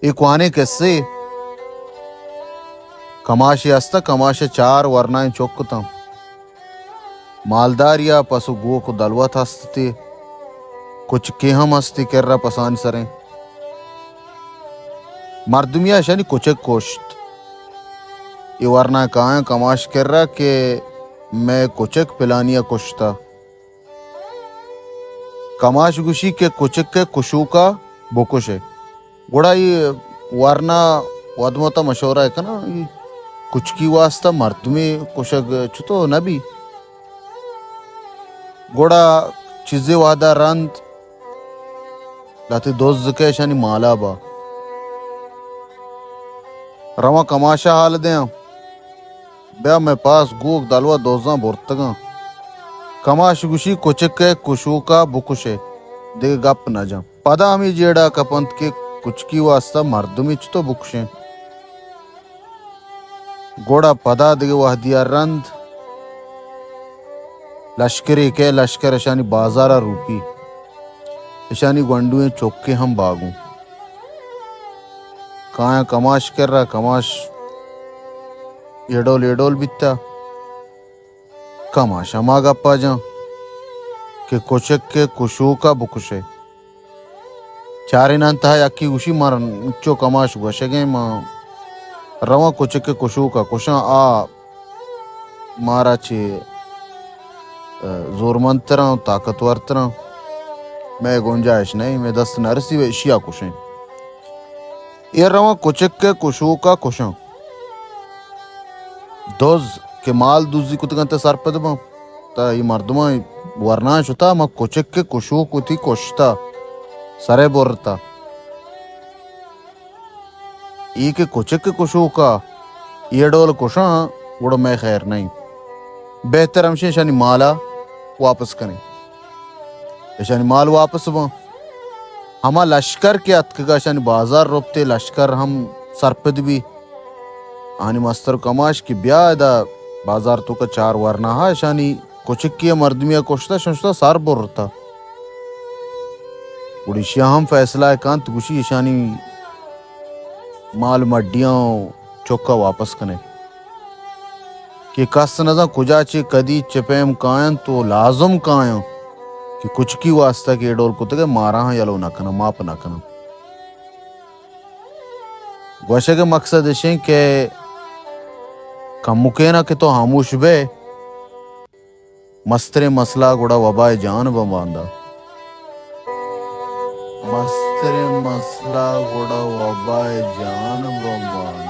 اے کوہنیں کسے۔ کماشے ہستہ، کماش ءَ چار ورنائیں چک اتاں۔ مالداری ءَ پس و گوک و دلوت ہست اتے، کچکے ہم ہستی کرا پسانی سریں۔ مردمی ءَ اشانی کچک کشت۔ اے ورنا کایاں کماش کرا کہ مئے کچک پلانی ءَ کشتہ۔ کماش گوشی کہ کچک ءِ کشوکا بکشے۔ گڑا اے ورنا ودموتا مشورہ کناں، اے کچکی واسطہ مردمے کشگ چتو نہ بی۔ گڑا چیزے وہدا رند لہتے دز کہ اشانی مالا با۔ رواں کماشا حال دیاں۔ بیا مئے پاس گوک دلوت دزاں برتگاں۔ کماش گوشی کچک ءِ کشوکا بکشے، دگہ گپ نہ جاں۔ پدا ہمے جیڑہ کپنت کہ کچکی واسطہ مردمے چتو بکشیں۔ گڑا پدا دگہ وہدی ءَ رند لشکرے کہ لشکر اشانی بازار ءَ روپی، اشانی گونڈوئیں چکے ہم باگوں۔ کایاں کماش کرا، کماش ایڈول ایڈول بیتا۔ کماش ہما گپا جاں کہ کچک ءِ کشوکا بکشے۔ چارینان تہا یکی گوشی، من انچو کماش گوشگیں، من رواں کچک ءِ کشوکا کشاں، آ مارا چہ، ءَ، زورمندتراں و طاقتورتراں، مئے گنجائش نہ ایں، مئے دست نہ رسی و اشیا کشیں۔ اے رواں کچک ءِ کشوکا کشاں۔ دز کہ مال دزی کتگنت سرپد باں، تا اے مردماں ورناں شتا، ما کچک ءِ کشوک وتی کشتا، سرے برتا۔ اے کہ کچک ءِ کشوکا اے ڈول کشاں، گڑا مئے خیر نہ ایں۔ بہتر ہمشیں اشانی مالا واپس کنیں۔ اشانی مال واپس باں۔ ہما لشکر کہ اتکگا اشانی بازار رپتے، لشکر ہم سرپد بی۔ آنی مستر کماش کہ بیا ادا بازار توکا چار ورنا ہا، اشانی کچکی ءَ مردمی ءَ کشتا، شنشتا سر برتا۔ گڑا اشیا ہم فیصلہ کنت، گوشی اشانی مال مڈیاں و چکا واپس کنے کہ کس نزان کجا چہ کدی چہ پیم کاینت و لازم کایاں کہ کچکی واسطہ کہ اے ڈول کتگے ماراں یلو نہ کناں، ماپ نہ کناں۔ گوشگ ءِ مقصد اشیں کہ کمکینا کہ تو ہاموش بے، مستریں مسئلہ گڑا وبائے جان بہ باندا۔ مستریں مسئلہ گڑا وبائے جان بہ باندا۔